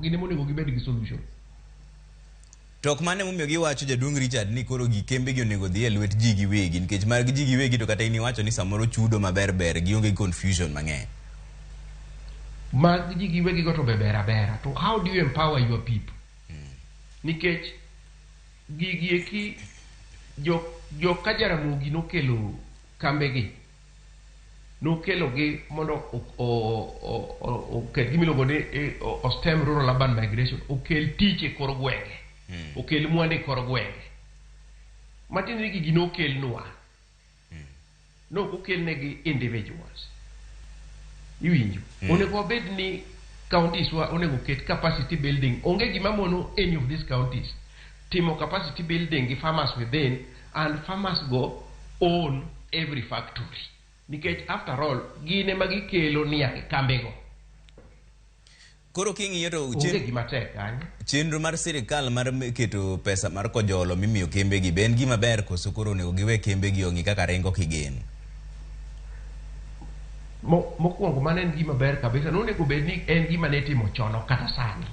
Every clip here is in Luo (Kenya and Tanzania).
gin ema onego gibed gi solution. To ok mano emomiyo giwacho, jaduong' Richard, ni koro gi kembe gi onego dhi e lwet ji giwegi, nikech mag ji giwegi to kata in iwacho ni samoro chudo maber ber, gionge gi confusion mang'eny. Mag ji giwegi go to be ber abera, to how do you empower your people? Nikech gigi eki jo ka Jaramogi nokelo kambegi, nokelogi mondo oket gima iluongo ni o stem rural urban migration, okel tich e kor gwenge, okel mwandu e kor gwenge. Matiende ni gigi nokelnwa, nok okelnegi individuals. Iwinjo? Onego wabed ni counties wa onego ket capacity building. Onge gima mono any of these counties timo capacity building gi farmers within, and farmers go own every factory, nikech after all gin ema gikelo niang' e kambego. Koro king'iyo to onge gima tek kanyo. Chenro mar sirikal mar keto pesa mar kojolo mimiyo kembegi be en gima ber, koso koro onego giwe kembegi ong'i kaka ringo kigen? Mokwongo mano en gima ber kabisa. Nonego bed ni en gima ne itimo chon, ok kata sani.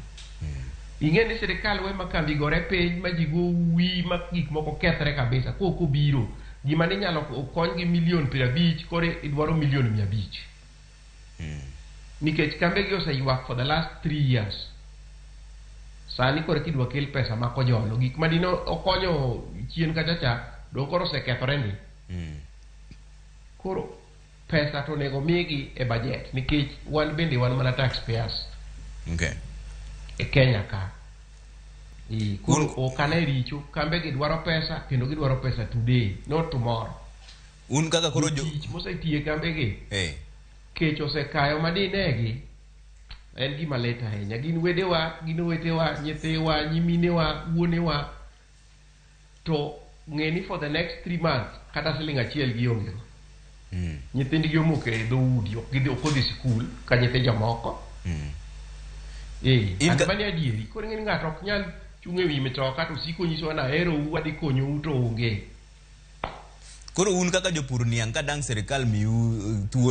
Ing'e ni sirikal we ma kambi gore piny ma ji go wi ma gik moko kethre kabisa. Kok obiro gima ne inyalo kony gi milion 50, koro idwaro milion 500, nikech kambegi oseywak for the last 3 years. Sani koro kidwa kel pesa ma kojolo gik ma dine okonyo chien kacha cha dong koro osekethore ndi. Koro pesa to onego migi e budget, nikech wan bende wan mana taxpayers e Kenya ka. Koro ok ane richo. Kambegi dwaro pesa, kendo gidwaro pesa today, not tomorrow. Un kaka koro jo Jotich mosetiyo e kambegi, kech osekayo madinegi. En gima lit ahinya. Gin wedewa, gin owetewa, nyithiwa, nyiminewa, wuonewa, to ng'e ni for the next 3 months kata siling achiel gionge go. Nyithindgi omoko e dhoudi, ok gidhi, ok odhi sikul ka nyithi jomoko. In And mani adieri. Koro ing'e ni ng'ato ok nyal chung' e wi mitoka to siko nyisowa ni aherou, adhi konyou, to onge. Koro un kaka jopur niang' ka dang' sirikal miu thuolo